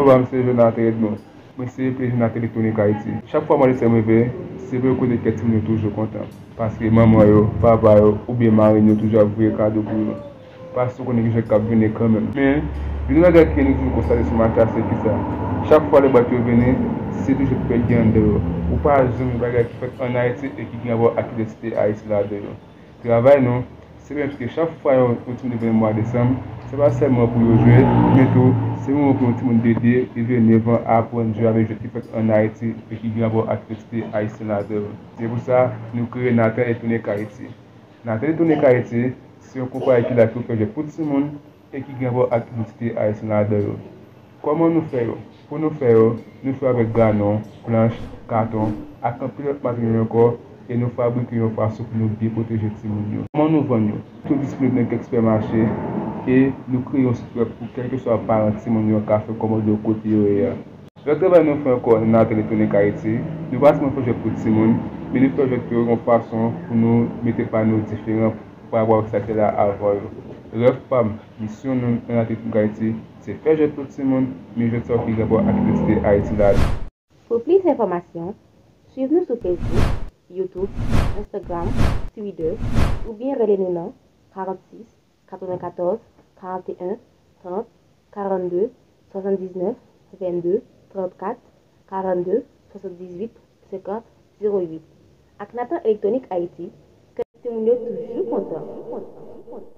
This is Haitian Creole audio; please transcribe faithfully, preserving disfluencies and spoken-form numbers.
Kòm se Jonathan Edmond, mwen se prezidan Teletonik Ayiti. Chak fwa mwa desanm rive, se pou yo kote kè timoun yo toujou kontan. Paske manman yo, papa yo, oubyen marenn yo toujou ap voye kado pou yo. Paske ou konnen gen jwèt k ap vini kanmenm. Men, youn nan bagay ke nou toujou konstate sou mache a, se kisa? Chak fwa lè bwat yo vini, se toujou pèdi anndan yo. Ou pa janm wè bagay ki fèt ann Ayiti e ki gen rapò ak idantite Ayiti ladan yo. Travay nou, se pèmèt ke chak fwa yon, yon timoun vini mwa desanm, se pa sèlman pou yo jwe, men tou, se moman pou yon timoun de de rive nèf an aprann jwe avèk jwèt ki fèt ann Ayiti e ki gen rapò ak idantite ayisyen ladan yo. Se pou sa, nou kreye Nathan Etonic Haiti. Nathan Etonic Haiti, se yon konpayi ki la pou fè jwèt pou timoun e ki gen rapò ak idantite ayisyen ladan yo. Kòman nou fè yo? Pou nou fè yo, nou fè yo avèk granon, planch, katon, ak anpil lòt materyèl ankò, e nou fabrike yon fason pou nou byen pwoteje timoun yo. Kòman nou vann yo? Yo disponib nan kèk sipèmache, e nou kreye yon sit wèb pou kèlkeswa paran timoun yo ka fè kòmande yo kote yo ye a. Lòt travay nou fè ankò nan Nathan Etonic Haiti, nou pa sèlman fè jwèt pou timoun, men nou fè jwèt yo yon fason pou nou mete pano diferan pa rapò avèk sa ki te la avan yo. Rèv pa m, misyon nou nan Nathan Etonic Haiti, se fè jwèt pou timoun, men jwèt sa yo ki gen rapò ak idantite Ayiti ladan. Pou plis enfòmasyon, swiv nou sou Facebook, YouTube, Instagram, Twitter, oubyen rele nou nan karannsis, katrevenkatòz, karanteyen, trant, karannde, swasanndiznèf, vennde, trannkat, karannde, swasanndizuit, senkant, zewo uit. Ak Nathan Etonic Haiti, kè timoun yo toujou kontan.